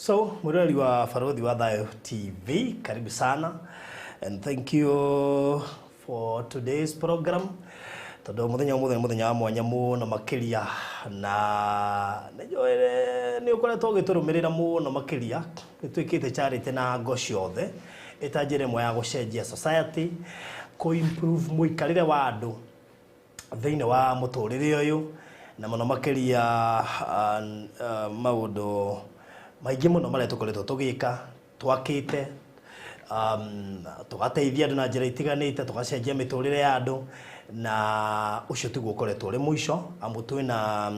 So, mwiroreri wa Barothi wa Thayo TV, karibu sana and thank you for today's program. Tondu muthenya umuthi ni muthenya wa mwanya muno makiria, na nĩ nĩ ũkoretwo ũgĩtũrũmĩrĩra mũno makĩria. Nĩ twĩkĩte charity na ngo ciothe ĩta njĩra ĩmwe ya gũcenjia society, kũ improve mũikarĩre wa andũ thĩinĩ wa mũtũrĩre ũyũ, na mũno makĩria maũndũ maingĩ mũno marĩa tũkoretwo tũgĩka, twakĩte, tũgateithia andũ na njĩra itiganĩte, tũgacenjia mĩtũrĩre ya andũ, na ũcio tiguo ũkoretwo ũrĩ mũico, amu twĩna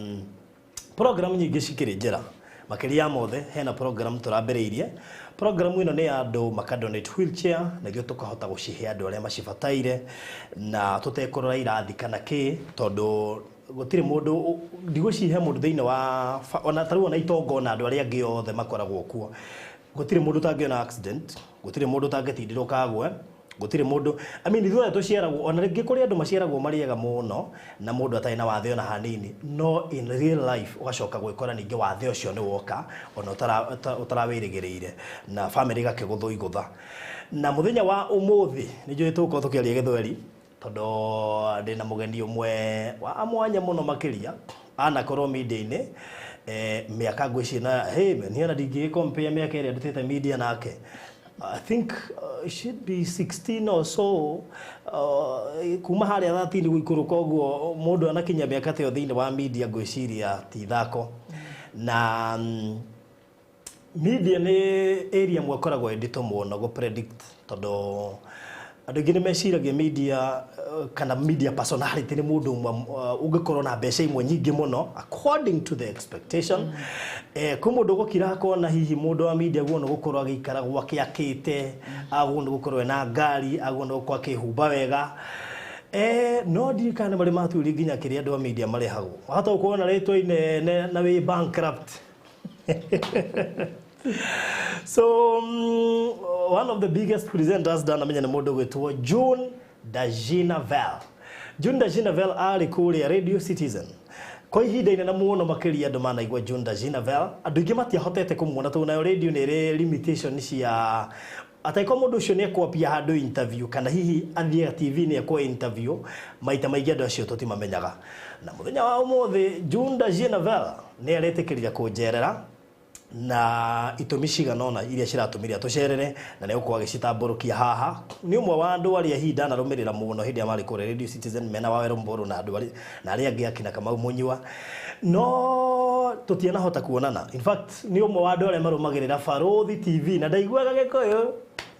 program nyingĩ cikĩrĩ njĩra. Makĩria ya mothe hena program tũrambĩrĩirie. Program ĩno nĩ ya andũ makadonate wheelchair nĩguo tũkahota gũcihe andũ arĩa macibataire na tũtekũrora irathi kana kĩ, tondũ gũtirĩ mũndũ ndigũcihe mũndũ thĩinĩ wa ona tarĩu ona itonga ona andũ arĩa angĩ othe makoragwo kuo. Gũtirĩ mũndũ ũtangĩona accident, gũtirĩ mũndũ ũtangĩtindĩrwo kagwe, gũtirĩ mũndũ, I mean, ithuothe tũciaragwo, ona rĩngĩ kũrĩ andũ maciaragwo marĩ ega mũno na mũndũ atarĩ na wathe ona hanini, no in real life ũgacoka gwĩkora ningĩ wathe ũcio nĩ woka ona ũtarawĩrĩgĩrĩire na family ĩgakĩgũthwo igũtha. Na mũthenya wa ũmũthĩ nĩ njũĩ tũgũkorwo tũkĩaria gĩthweri, tondũ ndĩna mũgeni ũmwe wa mwanya mũno makĩria anakorwo media-inĩ mĩaka ngwĩciria na hey, niĩ ona ndingĩgĩcompare mĩaka ĩrĩa ndutĩte media nake. I think it should be 16 or so, kuma harĩa 13 gũikũrũka ũguo, mũndũ anakinya mĩaka ta ĩyo thĩinĩ wa media ngwĩciria ti ithako. Na media nĩ area ĩmwe ĩkoragwo ĩ nditũ mũno gũ predict, tondũ andũ aingĩ nĩ meciragia media kana media personality nĩ mũndũ ũmwe ũngĩkorwo na mbeca imwe nyingĩ mũno according to the expectation. Kwĩ mũndũ ũgũkira akona hihi mũndũ wa media guo nĩ gũkorwo agĩikara gwake akĩte, aguo nĩ gũkorwo ena ngari, aguo nĩ gũkorwo akĩhumba wega. No ndirikana nĩ marĩ matuĩria nginya kĩrĩa andũ a media marĩhagwo. Wahota gũkorwo na rĩtwa inene na wĩ bankrupt. So one of the biggest presenters ndanamenya nĩ mũndũ ũgwĩtwo June Dagina Vel. June Dagina Vel arĩ kũrĩa Radio Citizen kwa ihinda inene mũno makĩria. Andũ manaigua June Dagina Vel, andũ aingĩ matiahotete kũmuona tondũ nayo radio nĩ ĩrĩ limitation cia ataĩkorwo mũndũ ũcio nĩ ekwambia handũ interview kana hihi athiĩ TV nĩ ekwo interview, maita maingĩ andũ acio tũtimamenyaga. Na mũthenya wa ũmũthĩ June Dagina Vel nĩ aretĩkĩrire kũnjerera na itũmi cigana ũna iria ciratũmire atũcerere, na nĩ gũkorwo agĩcitambũrũkia haha. Nĩ ũmwe wa andũ arĩa hihi ndanarũmĩrĩra mũno hĩndĩ ĩrĩa marĩ kũrĩa Radio Citizen mena Waweru Mbũrũ na andũ arĩa na arĩa angĩ akina Kamau Mũnyua, no tũtianahota kuonana. In fact, nĩ ũmwe wa andũ arĩa marũmagĩrĩra Barothi TV na ndaiguaga Gĩkũyũ,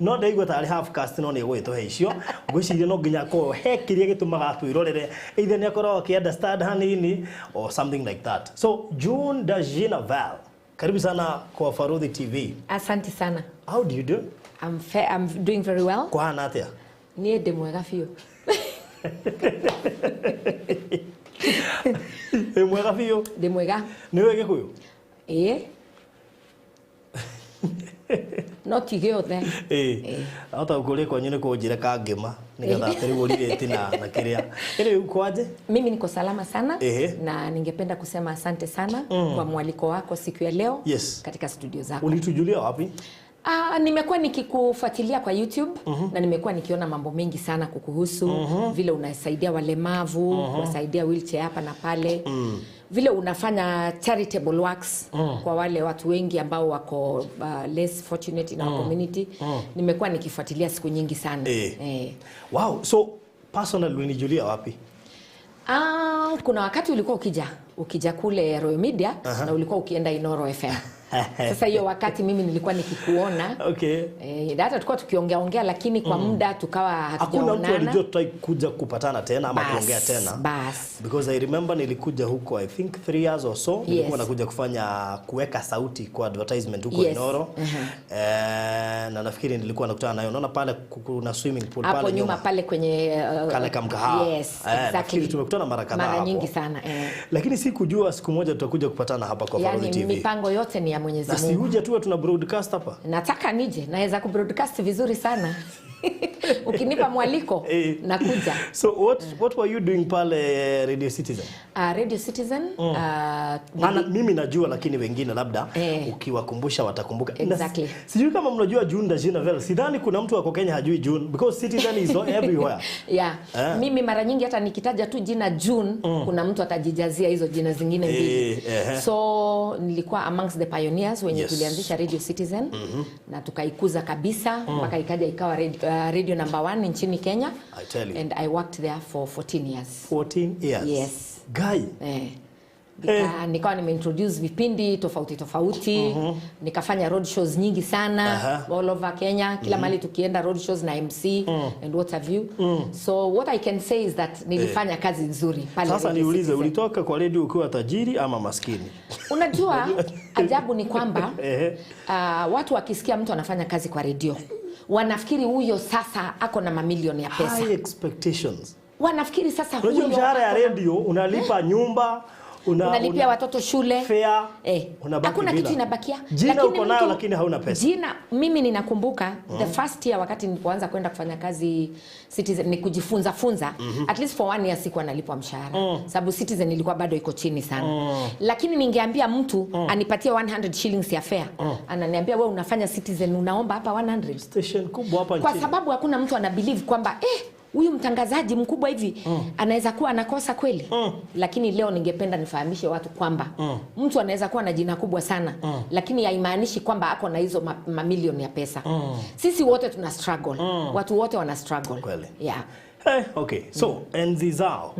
no ndaigua tarĩ half caste, no nĩ egũgĩtũhe icio. Ngwĩciria no nginya akorwo he kĩrĩa gĩtũmaga atwĩrorere, either nĩ akorwo akĩ understand hanini or something like that. So June Dagina Val, karibu sana kwa Barothi TV. Asante sana. How do you do? I'm doing very well. Kũhana atĩa? Niĩ ndĩ mwega biũ. Wĩ mwega biũ? Ndĩ mwega. Nĩ ũĩ Gĩkũyũ? Ĩĩ. No ti gĩothe. Ĩĩ. Ahota gũkũria kwanyu nĩ kũnjĩra kangĩma nĩgetha atĩrĩ ũrirĩti na kĩrĩa. Anyway, uko aje? Mimi niko salama sana. Ehe. Na ningependa kusema asante sana kwa mwaliko wako siku ya leo katika studio zako. Ulitujulia wapi? Nimekuwa nikikufuatilia kwa YouTube na nimekuwa nikiona mambo mengi sana kukuhusu, vile unasaidia walemavu, kuwasaidia wheelchair hapa na pale, vile unafanya charitable works kwa wale watu wengi ambao wako less fortunate in our community. Nimekuwa nikifuatilia siku nyingi sana. Wow, so personally ulinijulia wapi? Kuna wakati ulikuwa ukija kule Royal Media na ulikuwa ukienda Inoro FM. Sasa hiyo wakati mimi nilikuwa nikikuona. Hata tulikuwa tukiongea ongea, lakini kwa muda tukawa Hakuna mtu hatujaonana. alijua tutakuja kupatana tena ama kuongea tena. Bas. Because I remember nilikuja huko I think 3 years or so. Nilikuwa nakuja kufanya kuweka sauti kwa advertisement huko Inoro. Na nafikiri nilikuwa nakutana nayo. Unaona pale kuna swimming pool hapo pale nyuma pale kwenye kale kamkahawa. Yes, exactly. Nafikiri tumekutana mara kadhaa Mara hapo. nyingi sana. Lakini sikujua siku moja tutakuja kupatana hapa kwa Yaani Barothi TV. mipango yote ni ya Mwenyezi Na Mungu. si uje tuwe tuna broadcast hapa? Nataka nije, naweza kubroadcast vizuri sana. Ukinipa mwaliko nakuja. So what were you doing pale Radio Citizen? Radio Citizen Maana mimi najua, lakini wengine labda ukiwakumbusha watakumbuka. Exactly. Sijui kama mnajua June Dejinavel. Sidhani kuna mtu wako Kenya hajui June because Citizen is everywhere. Yeah. Mimi mara nyingi hata nikitaja tu jina June kuna mtu atajijazia hizo jina zingine mbili. So nilikuwa amongst the pioneers wenye tulianzisha Radio Citizen na tukaikuza kabisa mpaka ikaja ikawa radio number 1 nchini Kenya. I tell you. And I worked there for 14 years. 14 years. Yes. Guy. Nikawa nimeintroduce vipindi tofauti tofauti. Nikafanya road shows nyingi sana all over Kenya, kila mahali tukienda road shows na MC and what have you. So what I can say is that nilifanya kazi nzuri pale. Sasa niulize, ulitoka kwa radio ukiwa tajiri ama maskini? Unajua ajabu ni kwamba watu wakisikia mtu anafanya kazi kwa radio wanafikiri huyo sasa ako na mamilioni ya pesa. High expectations. Wanafikiri sasa huyo mshahara ya radio unalipa nyumba, unalipia watoto shule, fare, hakuna kitu inabakia. Jina uko nayo lakini hauna pesa. Jina, mimi ninakumbuka the first year wakati nilipoanza kwenda kufanya kazi Citizen, ni kujifunza funza, at least for 1 year sikuwa nalipwa mshahara. Sababu Citizen ilikuwa bado iko chini sana. Lakini ningeambia mtu anipatie 100 shillings ya fare. Ananiambia wewe unafanya Citizen unaomba hapa 100. Station kubwa hapa nchini. Kwa sababu hakuna mtu ana believe kwamba huyu mtangazaji mkubwa hivi anaweza kuwa anakosa kweli. Lakini leo ningependa nifahamishe watu kwamba mtu anaweza kuwa na jina kubwa sana lakini haimaanishi kwamba ako na hizo mamilioni ya pesa. Sisi wote tuna struggle. Watu wote wana struggle. Kweli. Yeah. Hey, okay. So enzi zao.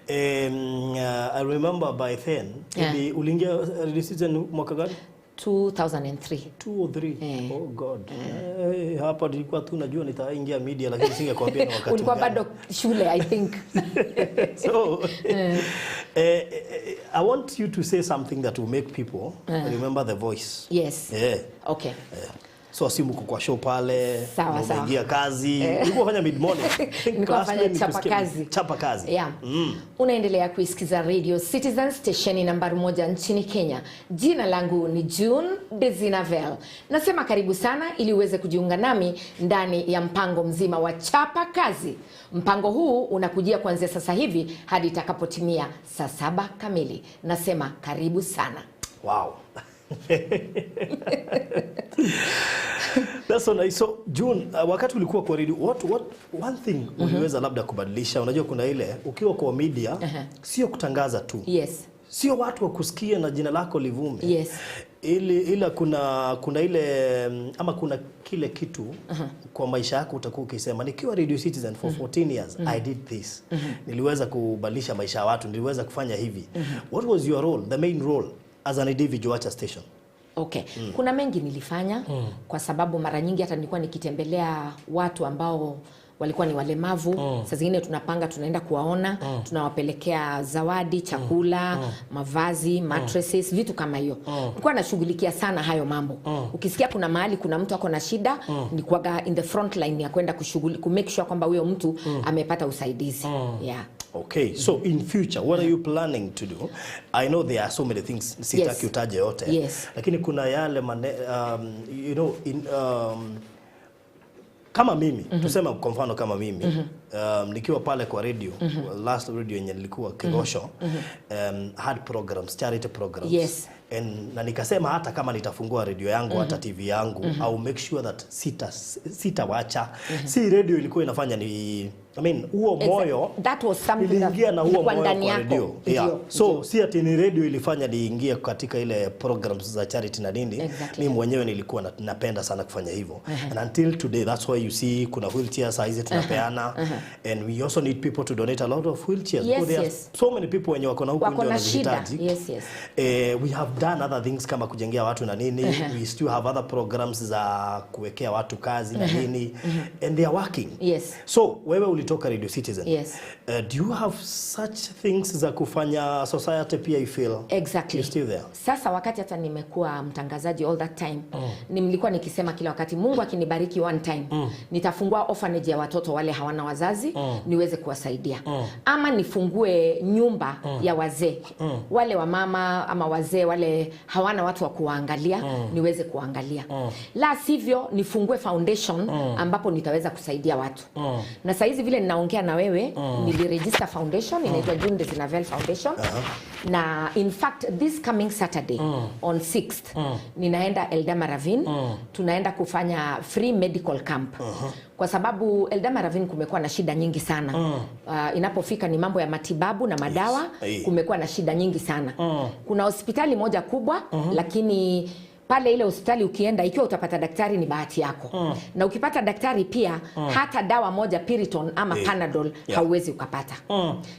I remember by then uliingia Radio Citizen mwaka gani? 2003. 2 or 3. Oh God. Hapa nilikuwa tu najua nitaingia media lakini singekuambia na wakati. Ulikuwa bado shule I think. So I want you to say something that will make people remember the voice. Yes. Yeah. Okay. So simu kwa show pale, unaingia kazi. Ulikuwa unafanya mid morning. Nilikuwa nafanya chapa kazi. Chapa kazi. Yeah. Unaendelea kuisikiza Radio Citizen station nambari 1 nchini Kenya. Jina langu ni June Dezinavel. Nasema karibu sana ili uweze kujiunga nami ndani ya mpango mzima wa chapa kazi. Mpango huu unakujia kuanzia sasa hivi hadi itakapotimia saa 7 kamili. Nasema karibu sana. Wow. That's so nice. So June, wakati ulikuwa kwa radio, what one thing uliweza labda kubadilisha? Unajua kuna ile ukiwa kwa media sio kutangaza tu. Yes. Sio watu wa kusikia na jina lako livume. Yes. Ila kuna ile ama kuna kile kitu kwa maisha yako utakuwa ukisema nikiwa Radio Citizen for 14 years I did this. Niliweza kubadilisha maisha ya watu, niliweza kufanya hivi. What was your role, the main role as an individual at a station? Okay. Kuna mengi nilifanya kwa sababu mara nyingi hata nilikuwa nikitembelea watu ambao walikuwa ni walemavu. Saa zingine tunapanga tunaenda kuwaona, tunawapelekea zawadi, chakula, mavazi, mattresses, vitu kama hiyo. Nilikuwa nashughulikia sana hayo mambo. Ukisikia kuna mahali kuna mtu ako na shida, nilikuwa in the front line ya kwenda kushughulika, ku make sure kwamba huyo mtu amepata usaidizi. Yeah. Okay, so in future, what are you planning to do? I know there are so many things, sitaki utaje yote. Yes. Lakini kuna yale you know, in, kama mimi, tuseme kwa mfano kama mimi, nikiwa pale kwa radio, last radio yenye nilikuwa Kigosho, had programs, charity programs. Yes. And, na nikasema hata kama nitafungua radio yangu, hata TV yangu, I will make sure that sitawacha. Si radio ilikuwa inafanya ni, I mean, huo moyo that was something niliingia na huo moyo kwa radio. Yeah. So si ati ni radio ilifanya niingie katika ile programs za charity na nini. Exactly. Mimi mwenyewe nilikuwa napenda sana kufanya hivyo. And until today, that's why you see kuna wheelchairs hizi tunapeana. And we also need people to donate a lot of wheelchairs. Yes, there are so many people wenye wako na huku ndio wanahitaji. Yes, yes. We have done other things kama kujengea watu na nini. We still have other programs za kuwekea watu kazi na nini. And they are working. Yes. So wewe ulitoka Radio Citizen. Yes. Do you have such things za kufanya society pia you feel? Exactly. You're still there. Sasa wakati hata nimekuwa mtangazaji all that time, nilikuwa nikisema kila wakati Mungu akinibariki one time, nitafungua orphanage ya watoto wale hawana wazazi. wazazi niweze kuwasaidia, ama nifungue nyumba ya wazee, wale wamama ama wazee wale hawana watu wa kuwaangalia, niweze kuwaangalia. La sivyo nifungue foundation ambapo nitaweza kusaidia watu. Na saizi vile ninaongea na wewe, niliregister foundation inaitwa June Dezinavel Foundation. Na in fact this coming Saturday on 6th ninaenda Eldama Ravine. Tunaenda kufanya free medical camp. Kwa sababu Eldama Ravine kumekuwa na shida nyingi sana. Inapofika ni mambo ya matibabu na madawa. Yes. Kumekuwa na shida nyingi sana. Kuna hospitali moja kubwa, lakini pale ile hospitali ukienda, ikiwa utapata daktari ni bahati yako. Na ukipata daktari pia, hata dawa moja Piriton ama Panadol hauwezi ukapata.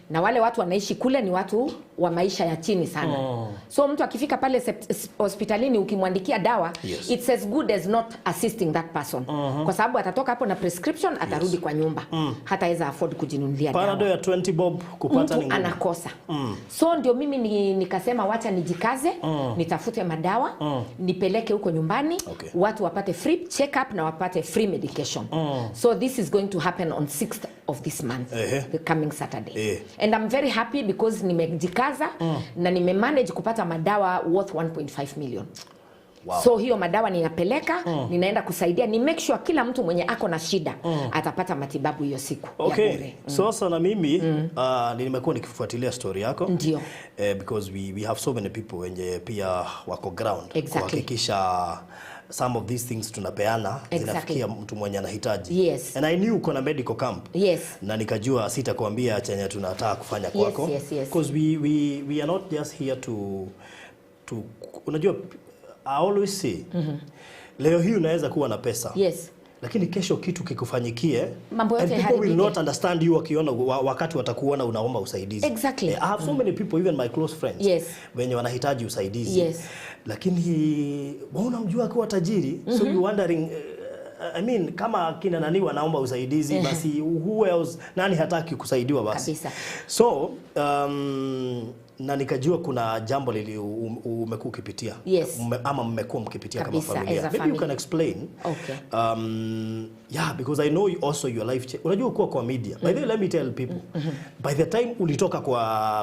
Na wale watu wanaishi kule ni watu wa maisha ya chini sana. So mtu akifika pale hospitalini ukimwandikia dawa, it's as good as not assisting that person. Kwa sababu atatoka hapo na prescription, atarudi kwa nyumba. Hataweza afford kujinunulia dawa. Panadol ya 20 bob kupata Mtu anakosa. So ndio mimi nikasema wacha nijikaze, nitafute madawa, nipeleke huko nyumbani, watu wapate free check up na wapate free medication. So this is going to happen on 6th of this month, the coming Saturday. And I'm very happy because nimejikaza na nimemanage kupata madawa worth 1.5 million. Wow. So hiyo madawa ninapeleka, ninaenda kusaidia, ni make sure kila mtu mwenye ako na shida atapata matibabu hiyo siku. Okay. Sasa na mimi nimekuwa nikifuatilia story yako. Ndio. Because we have so many people wenye pia wako ground. Kuhakikisha some of these things tunapeana zinafikia mtu mwenye anahitaji. Yes. And I knew uko na medical camp. Yes. Na nikajua sitakwambia chenye tunataka kufanya kwako. Yes. Because we are not just here to unajua, I always say, leo hii unaweza kuwa na pesa. Yes. Lakini kesho kitu kikufanyikie, mambo yote and people will haribike. not understand you wakiona wakati watakuona unaomba usaidizi. Exactly. I have so many people, even my close friends, wenye wanahitaji usaidizi. Yes. Lakini wewe unamjua kuwa tajiri, so you wondering, I mean, kama kina nani wanaomba usaidizi, basi who else, nani hataki kusaidiwa basi. Kabisa. So, na nikajua kuna jambo lili umekuwa ukipitia. Yes. Ama mmekuwa mkipitia kama Kabisa, familia. as a Maybe you family. can explain. Okay. Yeah, because I know also your life. Unajua kuwa kwa media. By the way, let me tell people. By the time ulitoka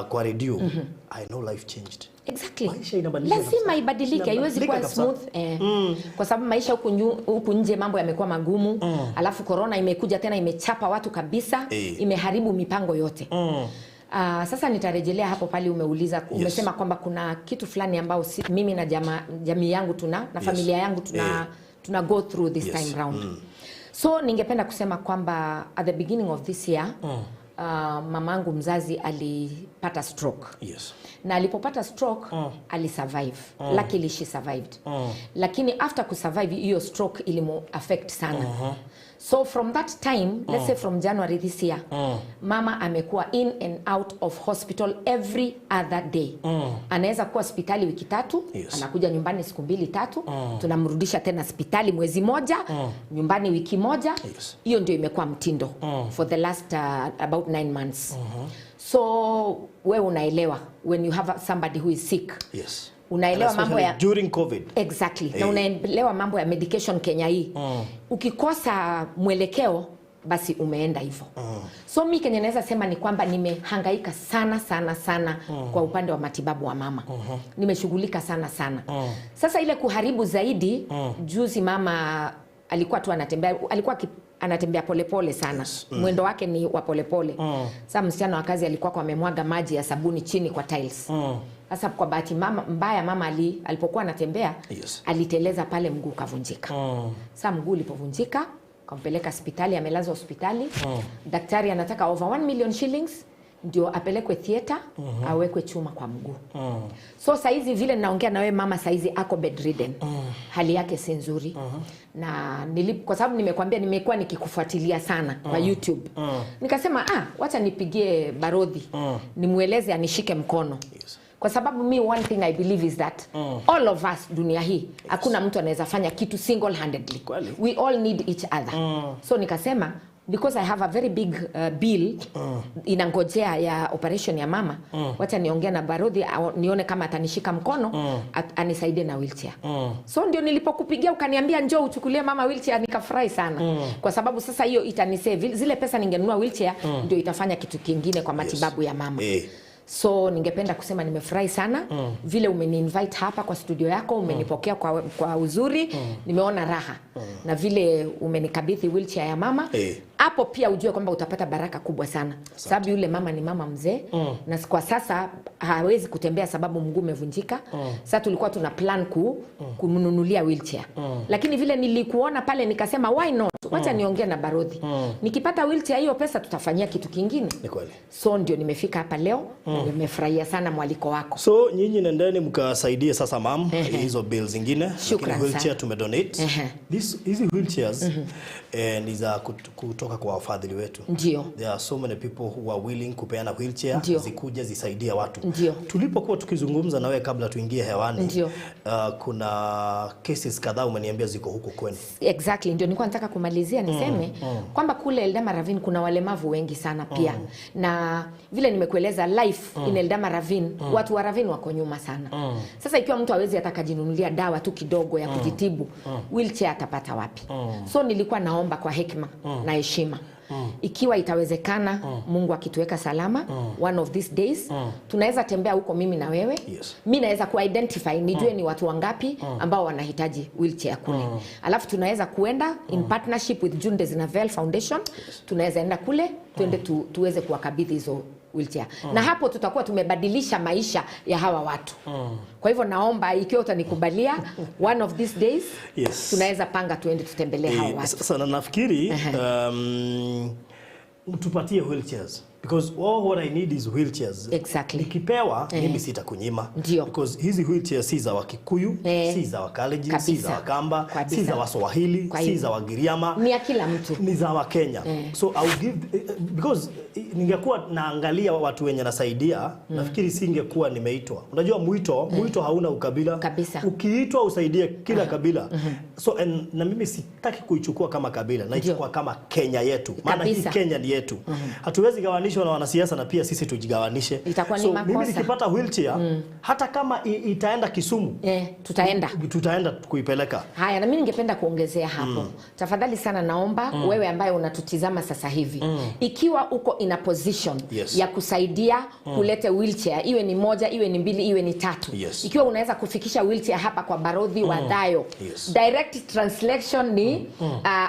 kwa radio, I know life changed. Exactly. Maisha inabadilika Lazima kabisa. ibadilike, haiwezi kuwa Inabadilika kabisa. smooth. Kwa sababu maisha huku nje mambo yamekuwa magumu. Alafu corona imekuja tena imechapa watu kabisa, imeharibu mipango yote. Sasa nitarejelea hapo pale umeuliza, umesema kwamba kuna kitu fulani ambao mimi na jamii yangu tuna na familia yangu tuna go through this time round. So ningependa kusema kwamba at the beginning of this year, mamangu mzazi alipata stroke. Yes. Na alipopata stroke, alisurvive. Luckily she survived. Lakini after kusurvive hiyo stroke ilimu affect sana. So from that time, let's say from January this year, mama amekuwa in and out of hospital every other day. Anaweza kuwa hospitali wiki 3, anakuja nyumbani siku 2-3, tunamrudisha tena hospitali mwezi moja, nyumbani wiki moja. Hiyo ndio imekuwa mtindo for the last about 9 months. So wewe unaelewa when you have somebody who is sick. Yes. Unaelewa mambo ya during COVID. Exactly. Na unaelewa mambo ya medication Kenya hii. Ukikosa mwelekeo basi umeenda hivyo. So mimi Kenya naweza sema ni kwamba nimehangaika sana sana sana kwa upande wa matibabu wa mama. Nimeshughulika sana sana. Sasa ile kuharibu zaidi, juzi mama alikuwa tu anatembea, alikuwa anatembea polepole sana. Yes. Mwendo wake ni wa polepole. Sasa msichana wa kazi alikuwa kwa amemwaga maji ya sabuni chini kwa tiles. Sasa kwa bahati mbaya mama alipokuwa anatembea, aliteleza pale, mguu kavunjika. Sasa mguu ulipovunjika, kampeleka hospitali, amelazwa hospitali. Daktari anataka over 1 million shillings ndio apelekwe theater, awekwe chuma kwa mguu. So saizi vile naongea na wewe, mama saizi ako bedridden. Hali yake si nzuri. Na kwa sababu nimekuambia nimekuwa nikikufuatilia sana kwa YouTube. Nikasema wacha nipigie Barodhi, nimueleze anishike mkono. Yes. Kwa sababu me one thing I believe is that all of us dunia hii, hakuna mtu anaweza fanya kitu single handedly. Kweli. We all need each other. So nikasema because I have a very big bill inangojea ya operation ya mama, wacha niongee na Barodhi nione kama atanishika mkono, anisaidie na wheelchair. So ndio nilipokupigia ukaniambia njoo uchukulie mama wheelchair, nikafurahi sana. Kwa sababu sasa hiyo itanisave zile pesa ningenunua wheelchair, ndio itafanya kitu kingine kwa matibabu ya mama. So ningependa kusema nimefurahi sana vile umeniinvite hapa kwa studio yako, umenipokea kwa uzuri, nimeona raha. Na vile umenikabidhi wheelchair ya mama, hapo pia ujue kwamba utapata baraka kubwa sana. Sababu yule mama ni mama mzee, na kwa sasa hawezi kutembea sababu mguu umevunjika. Sasa tulikuwa tuna plan kumnunulia wheelchair. Lakini vile nilikuona pale nikasema why not? Wacha niongee na Barodhi. Nikipata wheelchair hiyo pesa tutafanyia kitu kingine. Ni kweli. So ndio nimefika hapa leo. Nimefurahia sana mwaliko wako. So nyinyi nendeni mkasaidie sasa mam hizo bills zingine. Shukran wheelchair sana. Tumedonate. Hizi wheelchairs ni za kutoka kwa wafadhili wetu. Ndio. There are so many people who are willing kupeana wheelchair zikuja zisaidie watu. Ndio. Tulipokuwa tukizungumza na wewe kabla tuingie hewani, Ndio. Kuna cases kadhaa umeniambia ziko huko kwenu. Exactly, ndio nilikuwa nataka kumalizia niseme kwamba kule Eldama Ravine kuna walemavu wengi sana pia. Na vile nimekueleza life in Eldama Ravine, watu wa Ravine wako nyuma sana. Sasa ikiwa mtu hawezi hata kujinunulia dawa tu kidogo ya kujitibu, wheelchair atapata wapi? So nilikuwa naomba kwa hekima na heshima, ikiwa itawezekana, Mungu akituweka salama, one of these days tunaweza tembea huko mimi na wewe. Mi naweza kuidentify nijue ni watu wangapi ambao wanahitaji wheelchair kule. Alafu tunaweza kuenda in partnership with June Desinavel Foundation. Tunaweza enda kule tuende tuweze kuwakabidhi hizo wheelchair. Na hapo tutakuwa tumebadilisha maisha ya hawa watu. Kwa hivyo naomba ikiwa utanikubalia, one of these days tunaweza panga tuende tutembelee hawa watu. Sasa na nafikiri mtupatie wheelchairs because all what I need is wheelchairs. Nikipewa mimi sitakunyima. Ndio. Because hizi wheelchairs si za Wakikuyu, si za Wakalenjin, si za Wakamba, si za Waswahili, si za Wagiriama. Ni ya kila mtu. Ni za Wakenya. So I'll give, because ningekuwa naangalia watu wenye nasaidia, nafikiri singekuwa nimeitwa. Unajua mwito hauna ukabila. Kabisa. Ukiitwa usaidie kila kabila. So and, na mimi sitaki kuichukua kama kabila, naichukua kama Kenya yetu. Maana hii Kenya ni yetu. Hatuwezi gawanishwa na wanasiasa na pia sisi tujigawanishe. Itakuwa ni so makosa. Mimi nikipata wheelchair, hata kama itaenda Kisumu, tutaenda. Tutaenda kuipeleka. Haya, na mimi ningependa kuongezea hapo. Tafadhali sana naomba wewe ambaye unatutizama sasa hivi, ikiwa uko in a position ya kusaidia kulete wheelchair, iwe ni moja, iwe ni mbili, iwe ni tatu. Ikiwa unaweza kufikisha wheelchair hapa kwa Barodhi wa Thayo. Direct translation ni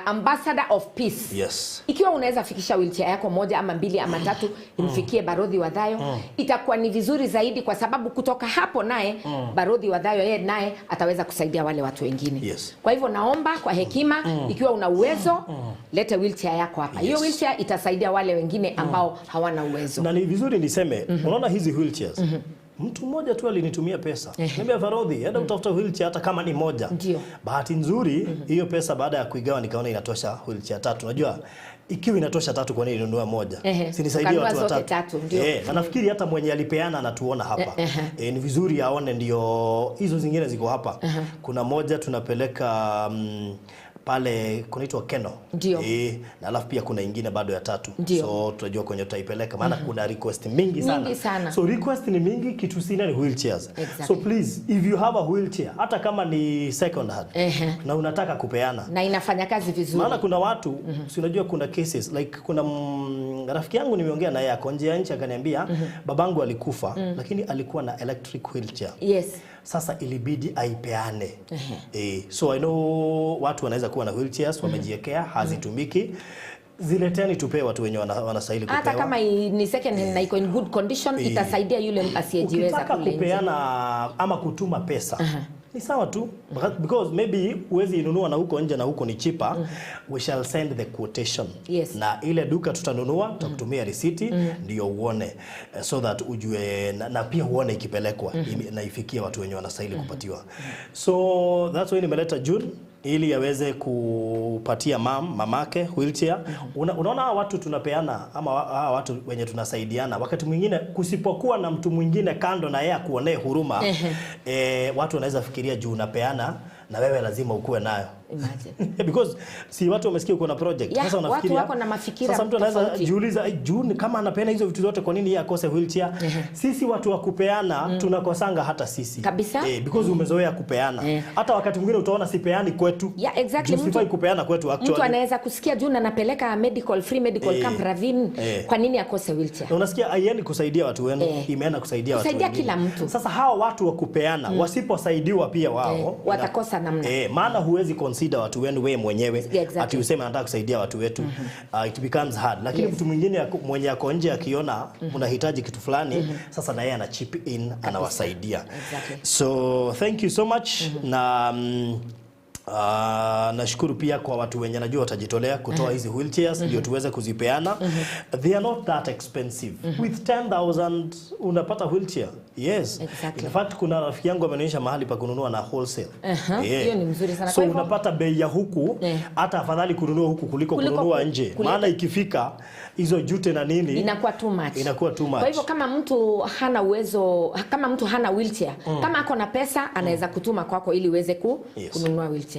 Ambassador of Peace. Ikiwa unaweza fikisha wheelchair yako moja ama mbili ama tatu imfikie Barodhi wa Thayo, itakuwa ni vizuri zaidi kwa sababu kutoka hapo naye Barodhi wa Thayo yeye naye ataweza kusaidia wale watu wengine. Kwa hivyo naomba kwa hekima, ikiwa una uwezo lete wheelchair yako hapa. Hiyo wheelchair itasaidia wale wengine ambao hawana uwezo. Na ni vizuri niseme, unaona hizi wheelchairs, mtu mmoja tu alinitumia pesa. Niambia Barodhi, enda utafuta wheelchair hata kama ni moja. Ndio. Bahati nzuri hiyo pesa baada ya kuigawa nikaona inatosha wheelchair tatu. Unajua ikiwa inatosha tatu kwa nini ninunue moja? Si nisaidie watu watatu. Na nafikiri hata mwenye alipeana anatuona hapa. Ni vizuri aone ndio hizo zingine ziko hapa. Kuna moja tunapeleka pale kunaitwa Keno. Ndio. Na alafu pia kuna ingine bado ya tatu. So tunajua kwenye tutaipeleka maana kuna request mingi sana. Mingi sana. So request ni mingi, kitu sina ni wheelchairs. Exactly. So please if you have a wheelchair hata kama ni second hand na unataka kupeana na inafanya kazi vizuri. Maana kuna watu si unajua kuna cases like kuna rafiki yangu nimeongea naye ako nje ya nchi akaniambia babangu alikufa lakini alikuwa na electric wheelchair. Yes. Sasa ilibidi aipeane. So I know watu wanaweza kuwa na wheelchairs wamejiwekea hazitumiki. Zileteni tupewe watu wenye wanastahili kupewa. Hata kama ni second hand na iko in good condition itasaidia yule asiyejiweza kule. Ukitaka kupeana ama kutuma pesa ni sawa tu because maybe huwezi inunua na huko nje na huko ni cheaper. We shall send the quotation. Na ile duka tutanunua tutakutumia risiti ndio uone so that ujue na pia uone ikipelekwa na ifikie watu wenye wanastahili kupatiwa. So that's why nimeleta June ili aweze kupatia mamake wheelchair. Unaona watu tunapeana ama watu wenye tunasaidiana wakati mwingine kusipokuwa na mtu mwingine kando na yeye akuonee huruma, watu wanaweza fikiria juu unapeana na wewe lazima ukuwe nayo. Imagine. Because si watu wamesikia uko na project. Yeah, Sasa unafikiria watu wako na mafikira. Sasa mtu anaweza tofauti. jiuliza, June kama anapeana hizo vitu zote, kwa nini yeye akose wheelchair? Sisi watu wa kupeana tunakosanga hata sisi. Kabisa. Because umezoea kupeana. Hata wakati mwingine utaona sipeani kwetu. Yeah, exactly. Juu sifai kupeana kwetu actually. Mtu anaweza kusikia June anapeleka medical free medical camp Ravine, kwa nini akose wheelchair? Na unasikia haiendi kusaidia watu wenu, imeenda kusaidia watu Kusaidia wengine. kila mtu. Sasa hawa watu wa kupeana wasiposaidiwa pia wao watakosa namna. Maana huwezi consider watu wenu wewe mwenyewe. Exactly. Ati useme nataka kusaidia watu wetu. It becomes hard. Lakini mtu mwingine mwenye ako nje akiona unahitaji kitu fulani, sasa na yeye ana chip in, anawasaidia. Exactly. So thank you so much. Na nashukuru pia kwa watu wenye najua watajitolea kutoa hizi wheelchairs ndio tuweze kuzipeana. They are not that expensive. With 10,000 unapata wheelchair. Yes. Exactly. In fact kuna rafiki yangu amenionyesha mahali pa kununua na wholesale. Hiyo ni mzuri sana. So Kwa hivyo- unapata bei ya huku, hata afadhali kununua huku kuliko kununua nje. Maana ikifika hizo jute na nini inakuwa too much. Inakuwa too much. Kwa hivyo kama mtu hana uwezo, kama mtu hana wheelchair, kama ako na pesa anaweza kutuma kwako ili uweze kununua wheelchair.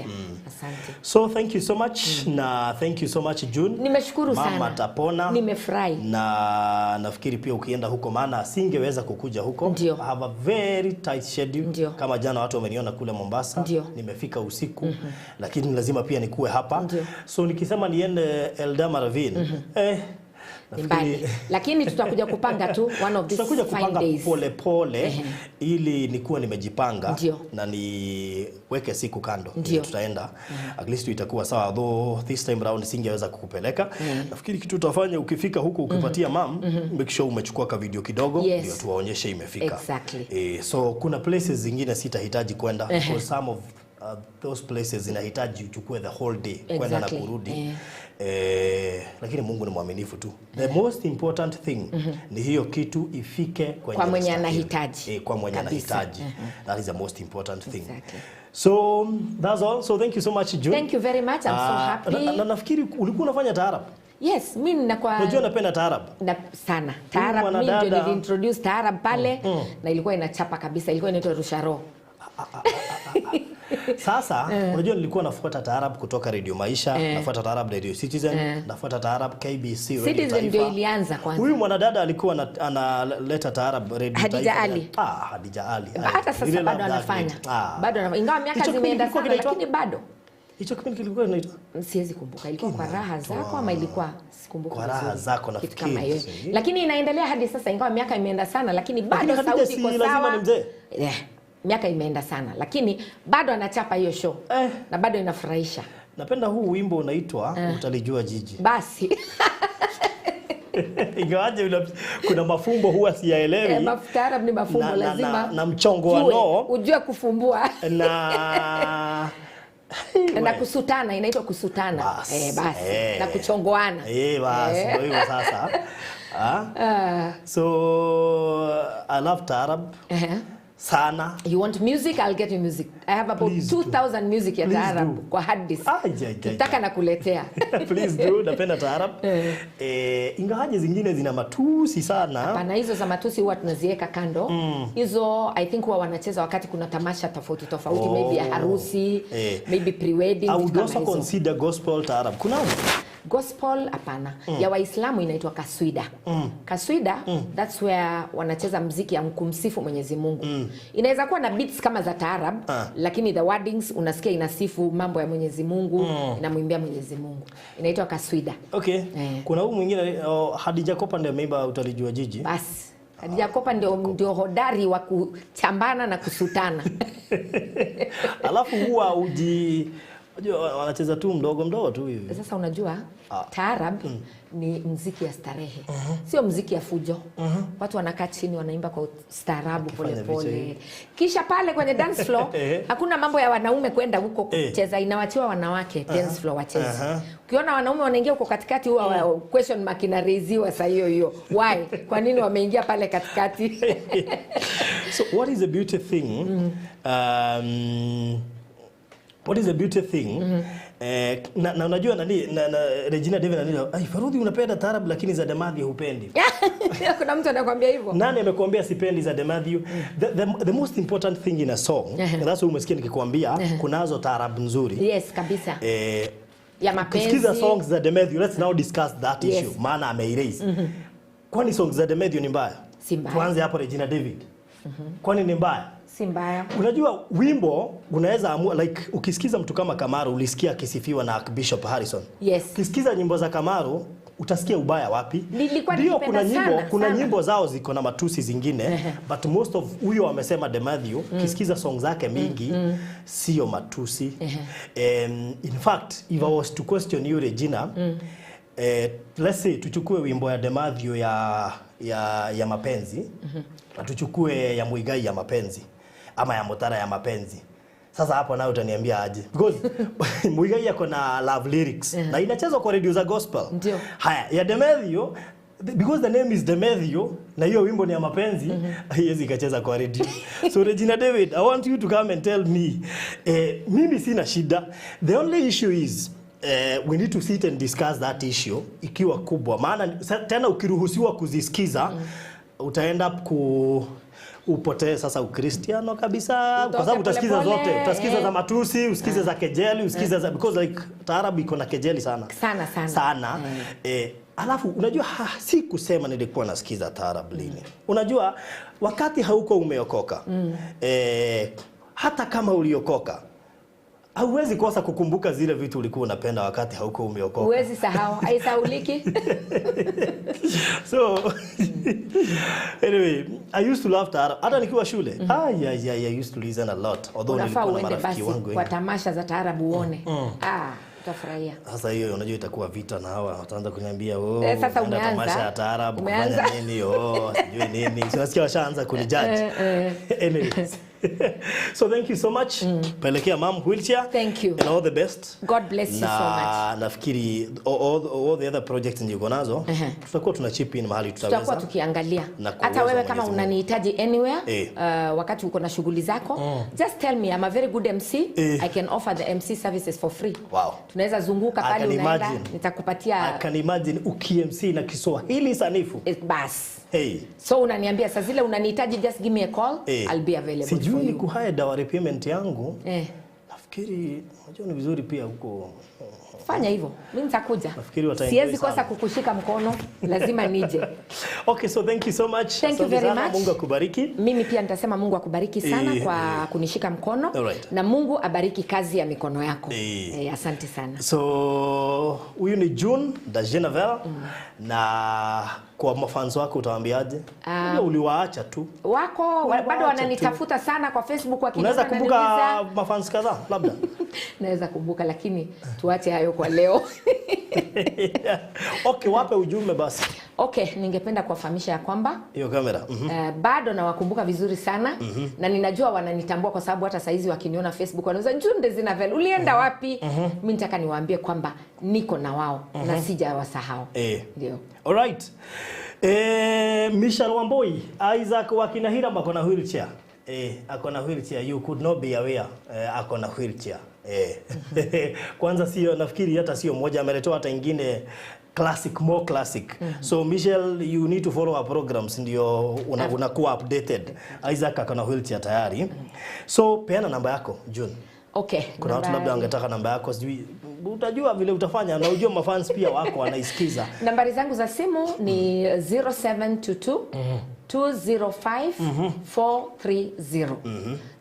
Asante. So thank you so much. Na thank you so much June. Nimeshukuru sana. Mama atapona. Nimefurahi. Na nafikiri pia ukienda huko, maana singeweza kukuja huko. Ndio. I have a very tight schedule. Ndio. Kama jana watu wameniona kule Mombasa. Ndio. Nimefika usiku. Lakini lazima pia nikuwe hapa. Ndio. So nikisema niende Eldama Ravine, Ni mbali. Lakini tutakuja kupanga tu one of these tutakuja fine kupanga days. pole pole ili nikuwe nimejipanga. Ndio. Na niweke siku kando. Ndio. Tutaenda. At least itakuwa sawa, though this time round singeweza kukupeleka. Nafikiri kitu utafanya ukifika huku ukipatia mam, make sure umechukua ka video kidogo ndio tuwaonyeshe imefika. Exactly. So kuna places zingine sitahitaji kwenda because some of those places zinahitaji uchukue the whole day kwenda na kurudi. Lakini Mungu ni mwaminifu tu. The most important thing ni hiyo kitu ifike kwa mwenye anahitaji. Kwa mwenye anahitaji. That is the most important thing. Exactly. So that's all. So thank you so much June. Thank you very much. I'm so happy. Na nafikiri ulikuwa unafanya taarab. Yes, mimi ninakuwa. Unajua napenda taarab. Na sana. Taarab mimi ndio niliintroduce taarab pale na ilikuwa inachapa kabisa. Ilikuwa inaitwa Rusharo. Sasa unajua nilikuwa nafuata taarab kutoka Radio Maisha, nafuata taarab Radio Citizen, nafuata taarab KBC Radio Citizen Taifa. Ndio ilianza kwanza. Huyu mwanadada alikuwa analeta taarab Radio Taifa. Hadija Ali. Hadija Ali. Hata sasa bado anafanya. Bado ingawa miaka zimeenda sana lakini bado. Hicho kipindi kilikuwa kinaitwa? Siwezi kumbuka. Ilikuwa kwa raha zako ama ilikuwa sikumbuki. Kwa raha zako nafikiri. Lakini inaendelea hadi sasa ingawa miaka imeenda sana lakini bado sauti iko sawa. Lazima ni mzee. Miaka imeenda sana lakini bado anachapa hiyo show. Na bado inafurahisha. Napenda huu wimbo unaitwa Utalijua Jiji. Basi. Ingawaje kuna mafumbo huwa siyaelewi. Taarab ni mafumbo lazima. Na mchongo wa no. Ujue kufumbua. Na na kusutana, inaitwa kusutana. Bas. Basi. Na kuchongoana. Basi ndio hivyo sasa. So I love taarab. Sana. You want music? I'll get you music. I have about 2,000 music ya taarab kwa hard disk. Kitaka na kuletea. Please do, napenda taarab. Ingawaje zingine zina matusi sana. Hapana, hizo za matusi huwa tunaziweka kando. Hizo I think huwa wanacheza wakati kuna tamasha tofauti tofauti, maybe ya harusi, maybe pre-wedding. I would also consider gospel taarab. Kuna gospel hapana. Ya Waislamu inaitwa kaswida. Kaswida, that's where wanacheza mziki ya kumsifu Mwenyezi Mungu. Inaweza kuwa na beats kama za taarab, lakini the wordings unasikia inasifu mambo ya Mwenyezi Mungu, inamwimbia Mwenyezi Mungu. Inaitwa kaswida. Okay. Kuna huyu mwingine Hadija Kopa ndiye ameimba Utalijua Jiji. Basi. Hadija Kopa ndio hodari wa kuchambana na kusutana. Alafu huwa unajua wanacheza tu mdogo mdogo tu hivi. Sasa unajua taarab ni muziki ya starehe. Sio muziki ya fujo. Watu wanakaa chini wanaimba kwa staarabu pole pole. Kisha pale kwenye dance floor hakuna mambo ya wanaume kwenda huko kucheza, inawachiwa wanawake dance floor wacheze. Ukiona wanaume wanaingia huko katikati huwa question mark inaraiziwa saa hiyo hiyo. Why? Kwa nini wameingia pale katikati? So what is the beauty thing? What is the beauty thing Na unajua nani na Regina David nani, ai Farudhi unapenda taarab lakini za Demathew hupendi. Kuna mtu anakuambia hivyo? Nani amekuambia sipendi za Demathew? The most important thing in a song, and that's why umesikia nikikwambia kunazo taarab nzuri. Yes, kabisa. Ya mapenzi. Kusikiza songs za Demathew, let's now discuss that issue. Maana ameiraise. Kwani songs za Demathew ni mbaya? Si mbaya. Tuanze hapo Regina David. Kwani ni mbaya? Si mbaya. Unajua wimbo unaweza amua, like ukisikiza mtu kama Kamaru ulisikia akisifiwa na Archbishop Harrison. Yes. Ukisikiza nyimbo za Kamaru utasikia ubaya wapi? Nilikuwa Ndio kuna nikipenda nyimbo, sana, kuna sana. nyimbo zao ziko na matusi zingine, but most of huyo amesema Demathew, ukisikiza song zake mingi sio matusi. In fact, if I was to question you Regina, let's say tuchukue wimbo ya Demathew ya mapenzi, na tuchukue ya Muigai ya mapenzi ama ya Mutara ya mapenzi. Sasa hapo nawe utaniambia aje? Because Muigai yako na love lyrics na inachezwa kwa radio za gospel. Ndio. Haya, ya Demathew, because the name is Demathew na hiyo wimbo ni ya mapenzi, haiwezi ikacheza kwa radio. So Regina David, I want you to come and tell me, mimi sina shida. The only issue is we need to sit and discuss that issue ikiwa kubwa, maana tena ukiruhusiwa kuzisikiza utaenda ku upotee sasa Ukristiano kabisa, kwa sababu utasikiza pole pole, zote, utasikiza za matusi, usikize za kejeli, usikize za, because like taarabu iko na kejeli sana Sana sana. sana. Alafu unajua si kusema nilikuwa nasikiza taarab lini. Unajua wakati hauko umeokoka, hata kama uliokoka hauwezi kosa kukumbuka zile vitu ulikuwa unapenda wakati hauko umeokoka. Huwezi sahau, haisahauliki. So anyway, I used to love taarab hata nikiwa shule. I used to listen a lot. Although Unafaa nilikuwa na uende marafiki basi wangu kwa wengi. tamasha za taarabu uone. Utafurahia. Sasa hiyo unajua itakuwa vita na hawa wataanza kuniambia oh, Sasa unaenda umeanza. tamasha ya taarabu Umeanza. kufanya nini? Oh, sijui nini. So nasikia washaanza kunijudge. Anyways. So thank you so much. Pelekea mom wheelchair. Thank you. And all the best. God bless you so much. Na nafikiri all the other projects niko nazo tutakuwa tuna chip in mahali tutaweza. Tutakuwa tukiangalia. Na Hata kuuwezo wewe wa kama Mwenyezi Mungu. unanihitaji anywhere, wakati uko na shughuli zako, just tell me, I'm a very good MC. I can offer the MC services for free. Wow. Tunaweza zunguka I pale can unaenda, imagine. nitakupatia I can imagine uki-MC na Kiswahili sanifu. Bas. Hey. So unaniambia saa zile unanihitaji, just give me a call. I'll be available Sijui for ni you. kuhire dowry payment yangu. Nafikiri unajua ni vizuri pia huko. Fanya hivyo. Mimi nitakuja. Nafikiri wataenjoy Siwezi kosa sana. kukushika mkono, lazima nije. Okay, so thank you so much. Thank you Asante very sana. much. Mungu akubariki. Mimi pia nitasema Mungu akubariki sana kwa kunishika mkono. Alright. Na Mungu abariki kazi ya mikono yako. Asante sana. So huyu ni June Dajenavel. Na kwa mafans wako utawaambiaje? Uliwaacha tu. Wako Uliwaacha bado tu. wananitafuta sana kwa Facebook wakiniona Unaweza kumbuka wananiuliza. mafans kadhaa labda? Naweza kumbuka lakini tuache hayo kwa leo. Okay, wape ujumbe basi. Okay, ningependa kuwafahamisha ya kwamba Hiyo kamera. Bado nawakumbuka vizuri sana na ninajua wananitambua kwa sababu hata saizi wakiniona Facebook wanauliza June Dezinavel ulienda wapi? Mimi nitaka niwaambie kwamba niko na wao na sijawasahau. Ndio. Alright. Michelle Wamboi, Isaac Wakinahira ako na wheelchair. Ako na wheelchair. You could not be aware. Ako na wheelchair. Kwanza sio, nafikiri hata sio moja, ameletewa hata ingine classic, more classic. So Michelle, you need to follow our programs ndio unakuwa updated. Isaac ako na wheelchair tayari. So peana namba yako June. Okay. Kuna watu labda wangetaka namba yako, sijui utajua vile utafanya, na ujue mafans pia wako wanaisikiza. Nambari zangu za simu ni 0722 205 430.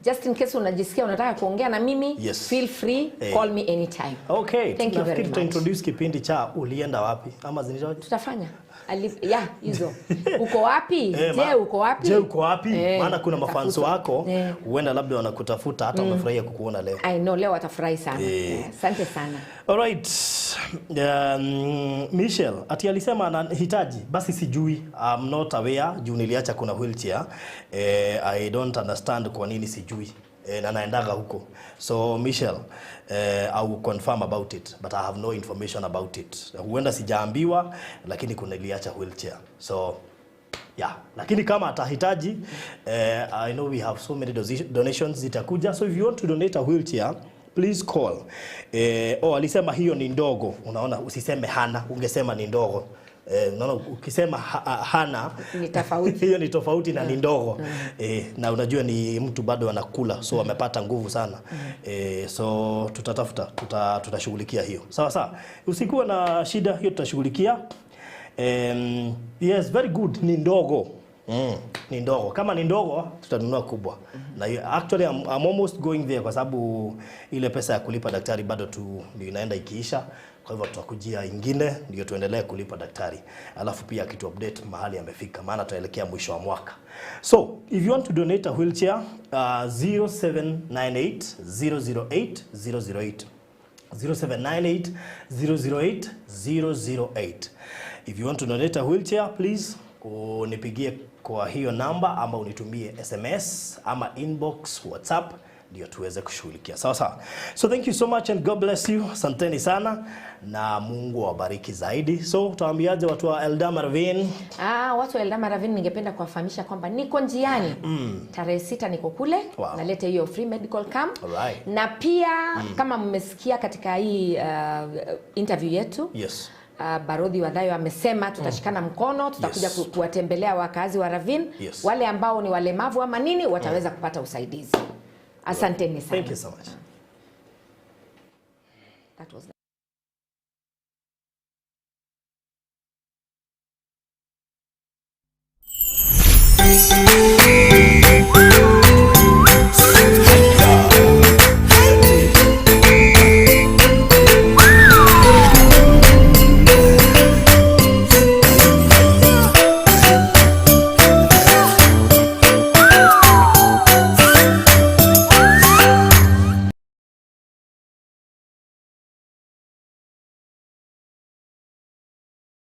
Just in case unajisikia unataka kuongea na mimi, Yes. feel free, call me anytime. Okay, Thank you very nafikiri much. tutaintroduce kipindi cha ulienda wapi ama zinaitwa Tutafanya. Ya, hizo. Uko wapi? Je, uko wapi? Je, uko wapi? Maana kuna mafans tafutwa. wako huenda labda wanakutafuta hata wamefurahia kukuona leo. I know leo watafurahi sana. Asante sana. Alright. Michelle, ati alisema anahitaji, basi sijui, I'm not aware, juu niliacha kuna wheelchair. I don't understand kwa nini sijui. Na naendaga huko. So Michelle, I will confirm about it, but I have no information about it. Huenda sijaambiwa, lakini kuna niliacha wheelchair. So yeah, lakini kama atahitaji, I know we have so many donations zitakuja. So if you want to donate a wheelchair, Please call. Oh, alisema hiyo ni ndogo. Unaona, usiseme hana, ungesema ni ndogo. Unaona ukisema hana Ni tofauti. Hiyo ni tofauti na ni ndogo. Na unajua ni mtu bado anakula, so amepata nguvu sana. So tutatafuta, tutashughulikia hiyo. Sawa sawa. Usikuwa na shida hiyo, tutashughulikia. Yes, very good. Ni ndogo. Ni ndogo. Kama ni ndogo tutanunua kubwa. Na hiyo, actually I'm almost going there kwa sababu ile pesa ya kulipa daktari bado tu ndio inaenda ikiisha. Kwa hivyo tutakujia ingine ndio tuendelee kulipa daktari. Alafu pia kitu update mahali amefika, maana tunaelekea mwisho wa mwaka. So, if you want to donate a wheelchair, 0798 008 008. 0798 008 008. If you want to donate a wheelchair, please unipigie kwa hiyo namba ama unitumie SMS ama inbox WhatsApp ndio tuweze kushughulikia. Sawa sawa. So thank you so much and God bless you. Asanteni sana na Mungu awabariki zaidi. So utawaambiaje watu wa Eldama Ravine? Watu wa Eldama Ravine ningependa kuwafahamisha kwamba niko njiani. Tarehe 6 niko kule. Wow. Naleta hiyo free medical camp. Alright. Na pia kama mmesikia katika hii interview yetu. Yes. Barodhi Wadhayo amesema tutashikana mkono, tutakuja Yes. kuwatembelea wakazi wa Ravine. Yes. Wale ambao ni walemavu ama nini wataweza kupata usaidizi. Asanteni sana. Thank you so much. That was